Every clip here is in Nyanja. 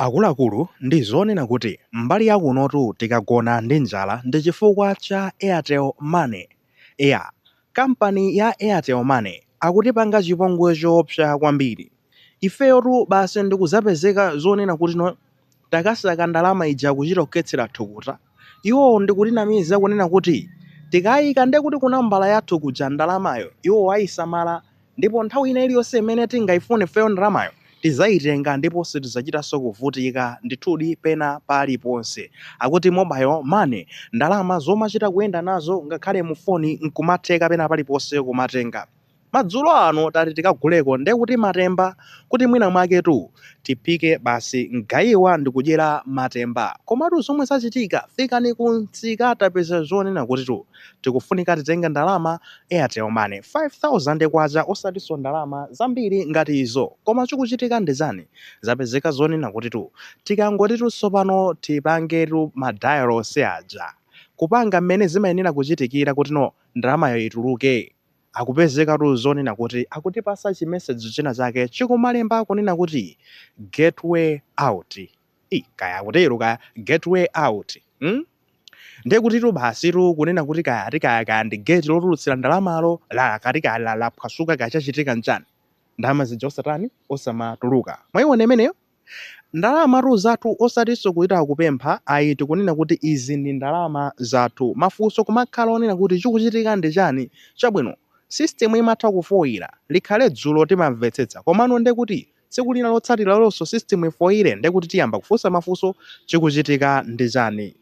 Akuluakulu, ndi zonena kuti mbali yakunotu tikagona ndi njala ndi chifukwa cha Airtel Money. Eya, kampani ya Airtel Money akutipanga chipongwe choopsa kwambiri. Ifeyotu basi ndikuzapezeka zonena kuti no takasaka ndalama ija kuchita kukhetsera thukuta. Iwowo ndikutinamiza kunena kuti tikayika ndekuti ku nambala yathu kuja ndalamayo iwowo ayisamala ndipo nthawi ina iliyonse imene tingayifune ifeyo ndalamayo tidzayitenga ndipo sitidzachitanso kuvutika ndithudi pena paliponse. Akuti mobile money, ndalama zomachita kuyenda nazo ngakhale mu foni nkumatheka pena paliponse kumatenga. Madzulo ano tati tikaguleko ndekuti matemba kuti mwina mwaketu tiphike basi mgayiwa ndikudyera matemba. Komatu zomwe zachitika, fikani ku msika tapeza zonena kutitu tikufunika titenge ndalama Airtel Money K5000 osatinso ndalama zambiri ngati izo. Koma chikuchitika ndi chani? Zapezeka zonena kutitu tikangotitu tsopano tipangetu ma dial onse aja, kupanga mmene zimayenera kuchitikira kuti no ndalamayo ituluke, akupezekatu zonena kuti akutipasa chi message china chake chikumalemba kunena kuti gateway out. Ii kaya akutero kaya gateway out mm? Ndiye kutitu basitu kunena kuti kaya ati kaya kaya ndi gate lotulutsira ndalamalo la kati kaya laphwasuka kaya chachitika nchani, ndalama zija osatani, osamatuluka. Mwaiona imeneyo? Ndalamatu zathu, osatinso kuchita kupempha ayi, tikunena kuti izi ndi ndalama zathu. Mafunso kumakhala onena kuti chikuchitika ndi chani? Chabwino, system imatha kufoyira, likhale dzulo timamvetsetsa, komano ndiye kuti tsiku lina lotsatira lonso system ifoyire, ndiye kuti tiyamba kufunsa mafunso, chikuchitika ndi chani?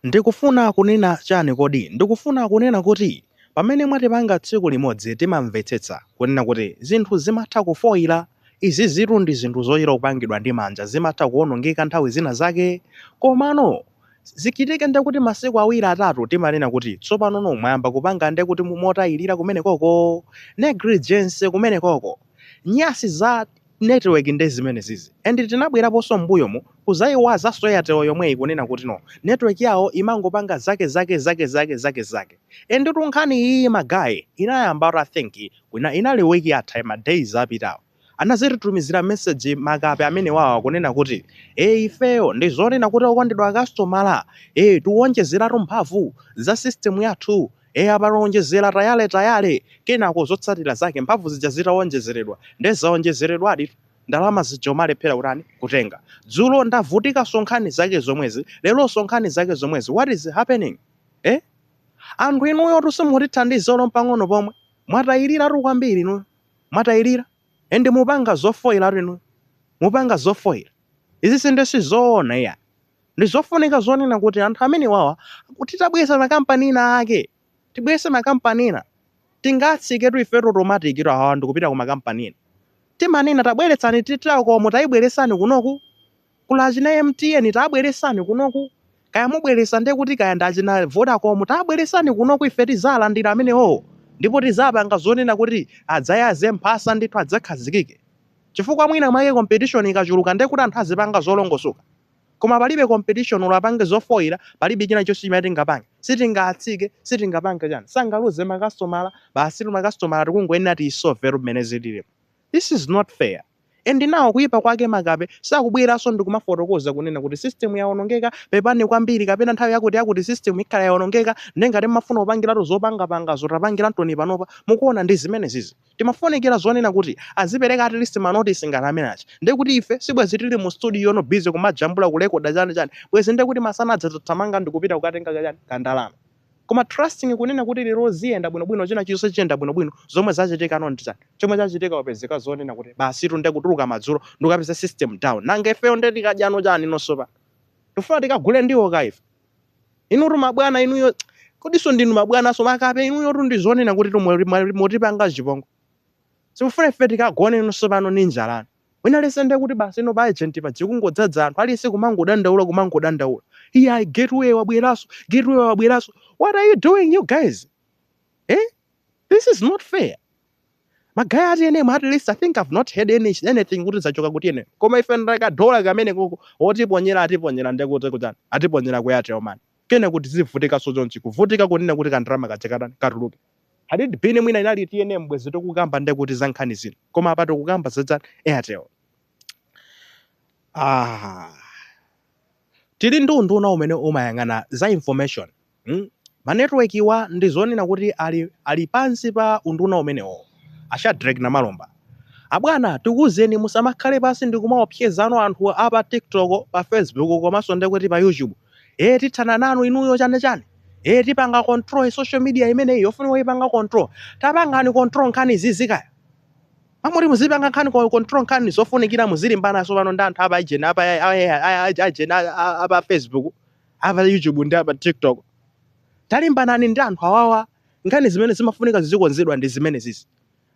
Ndikufuna kunena chani kodi? Ndikufuna kunena kuti pamene mwatipanga tsiku limodzi timamvetsetsa kunena kuti zinthu zimatha kufoila, izizitu ndi zinthu zochita kupangidwa ndi manja, zimatha kuonongeka nthawi zina zake, komano zichitike ndekuti masiku awiri atatu timanena kuti tsopanono mwayamba kupanga ndekuti motayilira kumenekoko, negligence kumenekoko, nyasi za network nde zimenezizi. And tinabweraponso m'mbuyomu kuzayiwazanso Airtel yomweyi kunena kuti no, network yawo imangopanga zake zake zake zake zake zake. And tu nkhani iyi ma guy inayambatu, I think inali week yatha, ma days apitawo. Anazititumizira message makape amenewawa kunena kuti e ifeyo ndi zonena kuti okondedwa kastomala, e tiwonjezeratu mphamvu za system yathu, e apa tawonjezera tayale tayale. Kenako zotsatira zake mphamvu zija zitawonjezeredwa, nde zawonjezeredwadi, ndalama zija umalephera kutani, kutenga. Dzulo ndavutikanso nkhani zake zomwezi, leronso nkhani zake zomwezi. What is happening, eh? Anthu inuyo simutithandiza olo pang'ono pomwe. Mwatayiliratu kwambiri inuyo, mwatayilira, and mupanga zofoyiratu inuyo, mupanga zofoyira. Izi sinde sizoona iya. Ndizofunika zonena kuti anthu amene wawa kuti tabweza makampani ina ake, tibweze makampani ina, tingatsiketu ifetu automatic tu awa ndikupita ku makampani ina. Timanena tabweretsani Telkom, tayibweresani kunoku, kula achina MTN tabweresani kunoku, kaya mubweresa ndiye kuti kaya ndi achina Vodacom, tabweresani kunoku, ife tizalandira amenewo ndipo tizapanga zonena kuti adzayaze mphasa ndithu, adzakhazikike, chifukwa mwina mwake competition ikachuluka ndiye kuti anthu azipanga zolongosoka. Koma palibe competition, olo apange zofoyira, palibe china chonse chimene tingapange. Sitingatsike, sitingapange chani, sangaluze makastomala. Basi tu makastomala tikungoyenera tiyisolveru mmene zililipo. This is not fair. And now kuyipa kwake makape sakubweranso ndikumafotokoza kunena kuti system yawonongeka, pepani kwambiri, kapena nthawi yakuti yakuti system ikhala yawonongeka, ndengati mmafuna kupangiratu zopangapangazo tapangira ntoni panopa. Mukuona, ndi zimene zizi timafunikira zonena kuti azipereka at least ma notice ngati amene achi. Ndiye kuti ife sibwezi tili mu studio no busy kumajambula, kurekoda, chani chani, bwezi ndiye kuti masana adzathamanga ndikupita kukatenga kachani, kandalama. Koma trusting kunena kuti lero ziyenda bwinobwino, china chilichonse chiyenda bwinobwino, zomwe zachitika no ndi chani? Chomwe chachitika, wapezeka zonena kuti basi tu ndekutuluka madzulo ndikukapeza system down. Nanga ifeyo nde tikadyano chani nonso pa tifuna tikagule ndiwo ka ife? Inutu mabwana inuyo, kodiso ndinu mabwanaso makape inuyo tu, ndizonena kuti mutipanga chipongwe. Simufuna ife tikagone inunso pano ni njalani. Wina aliyense ndiye kuti basi ino pa agent paja kungodzadza anthu, aliyense kumangodandaula, kumangodandaula, iya gateway wabweraso, gateway wabweraso. What are you doing, you guys, eh? This is not fair. Ma guy a TNM, at least I think I've not heard anything kuti zachoka kuti ene, koma ife ndakadola kamene koko otiponyera, atiponyera ndekuti kutani, atiponyera ku Airtel Money, kene kuti zivutikaso chonchi, kuvutika kunena kuti kandalama kaja katani, katuluke. Had it been mwina inali TNM, bwezi tikukamba ndekuti za nkhani zina, koma apa tikukamba za Airtel. Ah, tili ndi unduna umene umayang'ana za information, Ma network wa ndi zonena kuti ali pansi pa unduna umenewo. A Shadreck Namalomba, abwana, tikuwuzeni, musamakhale pasi ndi kumaopsezano anthu apa TikTok, pa Facebook, komanso ndekuti pa YouTube. E, tithana nanu inuyo, chani chani. E, tipanga control social media imeneyi. Yofunika kuipanga control, tapangani control nkhani zizikaya pamoti muzipanga nkhani control nkhani zofunikira. Muzilimbanaso pano ndi anthu apa ijeni, apa ajeni, apa Facebook, apa YouTube ndi apa TikTok. Talimbanani ndi anthu awawa. Nkhani zimene zimafunika zizikonzedwa ndi zimene zizi.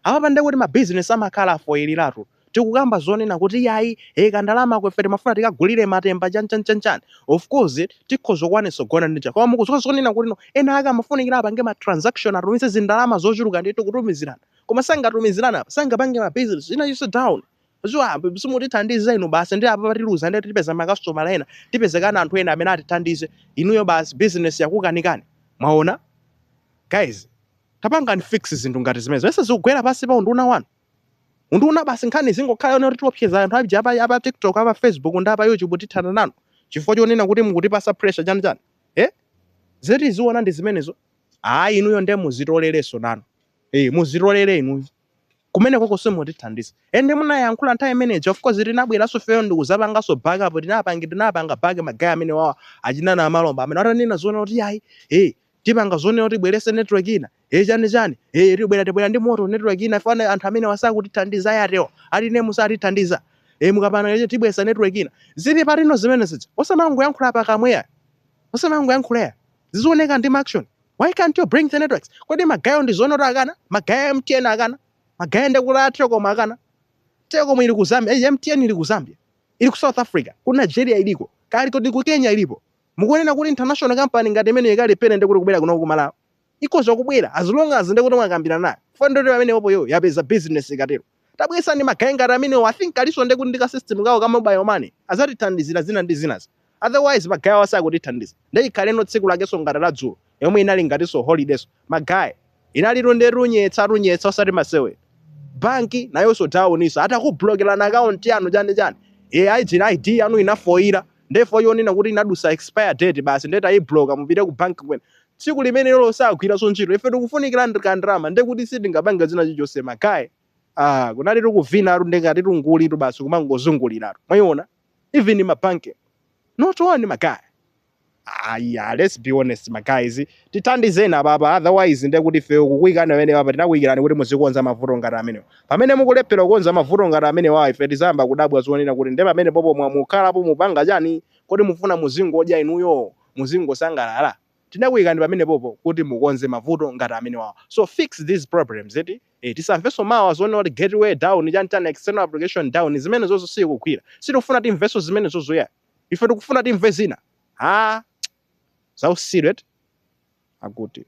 Apapa ndekuti mabizinesi amakhala afoyereratu. Tikukamba zonena kuti yayi, e, kandalama kwefe timafuna tikagulire matemba, chani chani chani chani. Of course tikhoza kukwanisa kugona ndi koma mukudziwa zonena kuti no, ena ake amafunikira apange ma transaction, atumize zindalama zochuluka ndi tikutumizirana, koma sangatumizirana apa, sangapange ma business ina chonse down. Ziwa simutithandiza inu basi, ndi apa patiluza, ndi tipeza makastomala ena, tipezekana anthu ena amene atithandize. Inuyo basi business yakukanikani. Mwaona guys, tapangani fix zinthu ngati zimene zimene zikugwera pasi pa unduna wanu. Unduna basi nkhani zingokhala yone kuti tiopseza anthu aja apa TikTok, apa Facebook ndi apa YouTube, tithana nanu chifukwa chonena kuti mukutipasa pressure, chani chani. Eh, zeti ziona ndi zimenezo. Ayi, inuyo nde muzitolereso nanu. Eh, muzitolere inuyo kumene koko simutithandiza. Ende munayankhula nthawi imeneji, of course tinabweranso feyo ndikuzapanganso backup. Tinapanga back ma guy amene wawa achinana amalomba amene atanena zoona kuti yayi, eh, tipanga zonena kuti bwerese network ina, eh, chani chani, eh, tibwera ndi moto network ina fana. Anthu amene wasakutithandiza ayatero aline musatithandiza. Eh, mukapana icho tibwesa network ina. Zili patino zimene zija? Osamangoyankhula pakamweya, osamangoyankhula, zizioneka ndi action. Why can't you bring the networks? Kodi ma guy ndi zoona kuti akana? Ma guy MTN akana, ma guy ndekuti a Telkom akana. Telkom ili ku Zambia, eh, MTN ili ku Zambia, ili ku South Africa, ku Nigeria iliko kali, kodi ku Kenya ilipo. Mukuonena kuti international company ngati imene ikalipere ndekuti kubwera kuno ku Malawi ikhoza kubwera as long as ndekuti mwakambirana nayo. Fo ndoti pamene popo yo yapeza business ikatero. Tabwesani ma guy ngati amenewo. I think aliso ndekuti ndi ka system kawo ka mobile money, azatithandizira zina ndi zinazi. Otherwise ma guy awo sakutithandiza. Ndeyikhaleno tsiku lakenso ngati la dzulo yomwe inali ngatinso holidays. Ma guy inalitu ndi runyetsa runyetsa, osati masewera. Banki nayonso down iso, atakublokerana account yanu, chani chani. E, aijina ID yanu inafoira, ndefo yonena kuti inadusa expire date, basi ndeti ayibloka, mupite ku banki kwene. Tsiku limene lolo sagwiranso ntchito. Ife tikufunikira kandalama, ndekuti sitingapanga zina chilichonse. Ma guy, ah, kunali tikuvina atu, ndengati tungulitu basi kumangozunguliratu. Mwayiona, even mabanki not one. Ma guy, aya, let's be honest, ma guys, tithandizeni apapa. Otherwise ndekuti ife kukuyikani amene papa tinakuyikirani kuti muzikonza mavuto ngati amenewo. Pamene mukulephera kukonza mavuto ngati amenewa, ife tizayamba kudabwa zonena kuti nde pamene popo mwamukhalapo mupanga chani? Kodi mufuna muzingodya inuyo, muzingosangalala? Tinakuyikani pamene popo kuti mukonze mavuto ngati amenewawo, so fix these problems eti. Eh, tisamvenso mawa zonena kuti gateway down, chani chani, external application down. Zimene zozo sikugwira. Sitikufuna timvenso zimene zozo ya. Ife tikufuna timve zina. Ha, zausiru eti akuti.